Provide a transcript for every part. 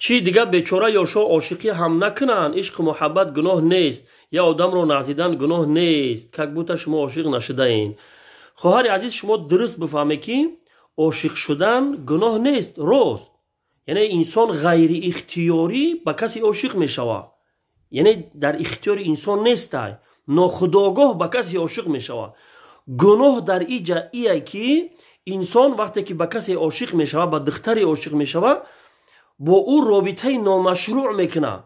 Чӣ дига, бечора ёшо ошиқӣ ҳам накунанд? Ишқу муҳаббат гуноҳ нест, я одамро нағзидан гуноҳ нест. Как будто шумо ошиқ нашудаен. Хоҳари азиз, шумо дуруст бифаҳмед, ки ошиқ шудан гуноҳ нест, рост. Яъне инсон ғайриихтиёрӣ ба касе ошиқ мешавад, яъне дар ихтиёри инсон нестай, нохудогоҳ ба касе ошиқ мешавад. Гуноҳ дар иҷа ие, ки инсон вақте ки ба касе ошиқ мешавад, ба духтаре ошиқ мешавад, бо ӯ робитаи номашрӯъ мекунад,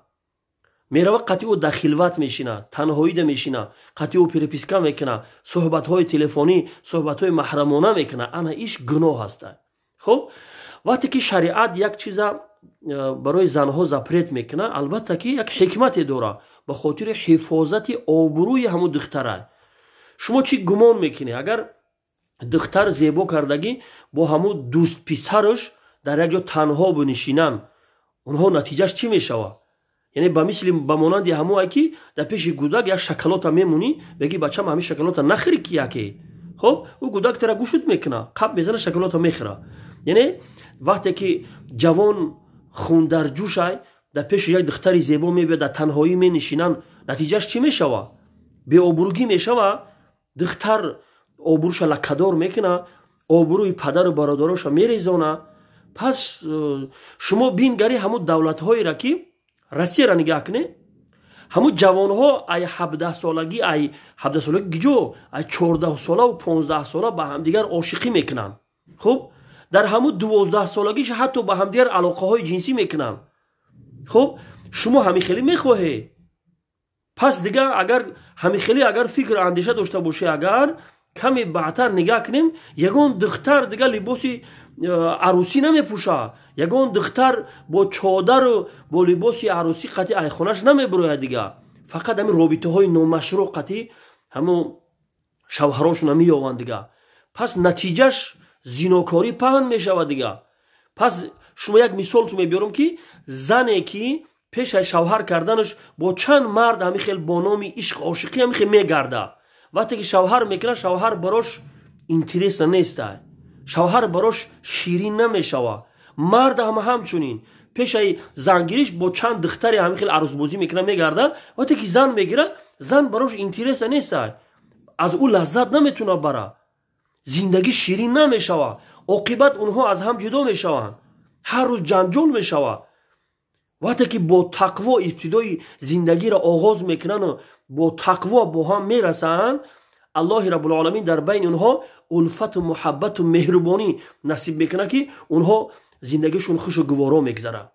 мерава, қати ӯ дар хилват мешина, танҳоида мешина, қати ӯ переписка мекуна, суҳбатҳои телефонӣ, суҳбатҳои маҳрамона мекуна. Ана иш гуноҳ ҳаста. Хуб, вақте ки шариат як чиза барои занҳо запрет мекуна, албатта ки як ҳикмате дора, ба хотири ҳифозати обрӯи ҳамун духтара. Шумо чӣ гумон мекунед, агар духтар зебо кардагӣ бо ҳамун дӯстписараш дар як ҷо танҳо бинишинанд, онҳо натиҷаш чӣ мешавад? Яъне ба мисли, ба монанди ҳамое ки дар пеши гудак як шоколота мемонӣ, беги: «Бачам, ҳамин шоколота нахӯри», ки яке хоб ӯ гудак тара гӯшуд мекуна, қаб мезана, шоколота мехӯра. Яъне вақте ки ҷавон хундарҷӯшай, дар пеши як духтари зебо мебиёд, дар танҳоӣ менишинанд, натиҷаш чӣ мешавад? Беобрӯгӣ мешавад. Духтар обрӯша лакадор мекуна, обрӯи падару бародароша мерезона. Пас шумо бингари ҳамун давлатҳоеро, ки Россияро нигаҳ кунед, ҳамун ҷавонҳо ай 17-солагӣ, ай 17-солагӣ гиҷо, ай 14-солаву 15-сола ба ҳамдигар ошиқӣ мекунанд. Хуб, дар ҳамун 12-солагиш ҳатто ба ҳамдигар алоқаҳои ҷинсӣ мекунанд. Хуб, шумо ҳамин хеле мехоҳед? Пас дига агар ҳамин хеле агар фикр андеша дошта бошед, агар каме баъдтар нигаҳ кунем, ягон духтар дига либоси арӯсӣ намепӯша, ягон духтар бо чодару бо либоси арӯсӣ қатъи айхонаш намебирояд. Дига фақат ҳамин робитаҳои номашрӯъ қатъи ҳамун шавҳарошона меёванд. Дига пас натиҷаш зинокорӣ паҳн мешавад. Дига пас шумо як мисолту мебиёрам, ки зане ки пеш аз шавҳар карданаш бо чанд мард ҳамин хел бо номи ишқ ошиқӣ ҳамин хел мегарда, вақте ки шавҳар мекунад, шавҳар барош интереса неста, шавҳар барош ширин намешава. Мард ҳам ҳамчунин пешаи зангириш бо чанд духтаре ҳамин хел арӯсбозӣ мекунад, мегарда, вақте ки зан мегира, зан барош интереса неста, аз ӯ лаззат наметуна бара, зиндагӣ ширин намешава. Оқибат онҳо аз ҳам ҷудо мешаванд, ҳар рӯз ҷанҷол мешава. Вақте ки бо тақво ибтидои зиндагиро оғоз мекунану бо тақво бо ҳам мерасанд, Аллоҳи Раббулоламин дар байни онҳо улфату муҳаббату меҳрубонӣ насиб мекунад, ки онҳо зиндагишон хушу гуворо мегзарад.